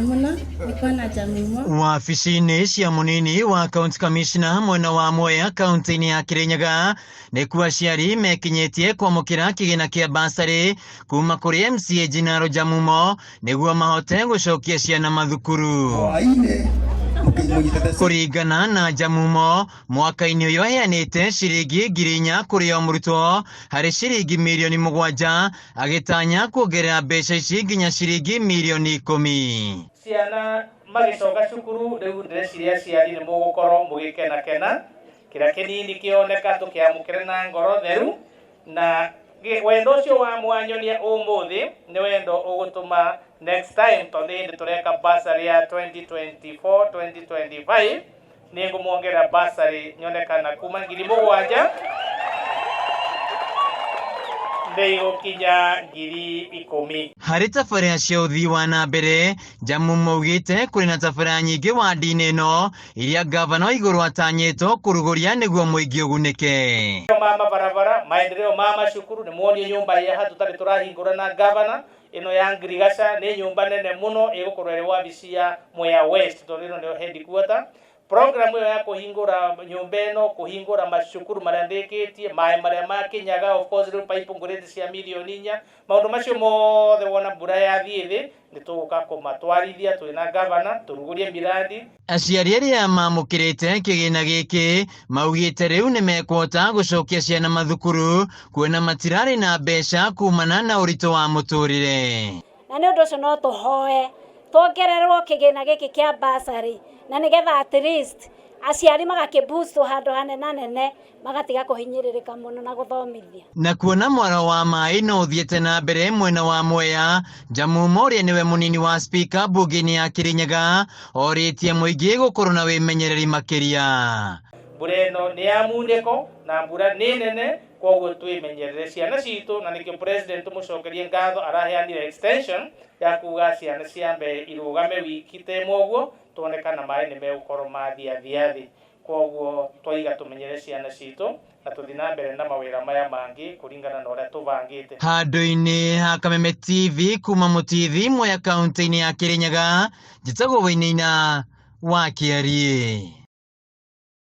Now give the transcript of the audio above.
Mũno nĩ kuona Jamumo. Wabici-inĩ cia mũnini wa county commissioner mwena wa Mwea kaunti-inĩ ya Kirinyaga nĩkuo aciari mekinyĩtie kwamũkĩra kĩgĩna kĩa basarĩ kuma kũrĩ MCA Jinaro Jamumo nĩguo mahote gũcokia ciana mathukuru. Hwaĩ-inĩ mũnyitĩte Kũringana na Jamumo, mwaka-inĩ ũyũ aheanĩte ciringi 4,000 kũrĩ o mũrutwo harĩ ciringi mirioni 7, agĩtanya kuongerera mbeca ici nginya ciringi mirioni 10. Ciana magĩcoka cukuru rĩu, ndĩreciria aciari nĩ mũgũkorwo mũgĩkenakena. Kĩrĩa kĩnini kĩoneka tũkĩamũkĩre na ngoro theru, na wendo ũcio wa mwanyonia ũmũthĩ nĩ wendo ũgũtũma next time, tondũ hĩndĩ tũreka bursary ya 2024 2025 nĩ ngũmuongerera bursary nyonekana kuma 7,000 ndĩgũkinya 10,000. Harĩ tabarĩra cia ũthii wa na mbere, Jamumo augĩte kũrĩ na tabarĩra nyingĩ wandi-inĩ ĩno iria ngavana wa igũrũ atanyĩtwo kũrugũria nĩguo mũingĩ ũgunĩke. Ma mabarabara, maendeleo ma macukuru, nĩ muonio nyũmba ya tũtarĩ tũrahingũra na gavana ĩno ya Ngirigaca. Nĩ nyũmba nene mũno ĩgũkorwo ĩrĩ wabici ya Mwea West, tondũ ĩno nĩyo headquarter. Program ĩyo ya kũhingũra nyũmba ĩno, kũhingũra macukuru marĩa ndĩkĩtie, maĩ marĩa makinyaga, of course rĩu pipe ngũrĩte cia mirioni 4, maũndũ macio mothe wona mbura yathiĩ thĩ nĩ tũgũka kũmatwarithia twĩna gavana tũrugũrie miradi. Aciari arĩa mamũkĩrĩte kĩgĩna gĩkĩ maugĩte rĩu nĩ mekũhota gũcokia ciana mathukuru kuona matirarĩ na mbeca kumana na ũritũ wa mũtũrĩre. Na nĩ ũndũ ũcio no tũhoe tuongererwo kĩgĩna gĩkĩ kĩa basarĩ, na nĩgetha at least aciari magakĩboost handũ hanenanene, magatiga kũhinyĩrĩrĩka mũno na gũthomithia. Na kuona mwaro wa maĩ no ũthiĩte na mbere mwena wa Mwea, Jamumo ũrĩa nĩwe mũnini wa spika mbunge-inĩ ya Kirinyaga orĩtie mũingĩ gũkorwo na wĩmenyereri makĩria. Mbura ĩno nĩ ya munĩko na mbura nĩ nene, koguo twĩmenyerere ciana citũ, na nĩkĩo president tũmũcokerie ngatho araheanire extension ya kuga ciana ciambe irũgame wiki ta ĩmwe ũguo, tuone kana maĩ nĩ megũkorwo mathiathia thĩ. Koguo twaiga tũmenyere ciana citũ na tũthiĩ na mbere na mawĩra maya mangĩ kũringana na ũrĩa tũbangĩte. Handũ-inĩ ha Kameme TV kuma Mũtithi, Mwea, kaunti-inĩ ya Kirinyaga, njĩtagwo Wainaina wa Kĩariĩ.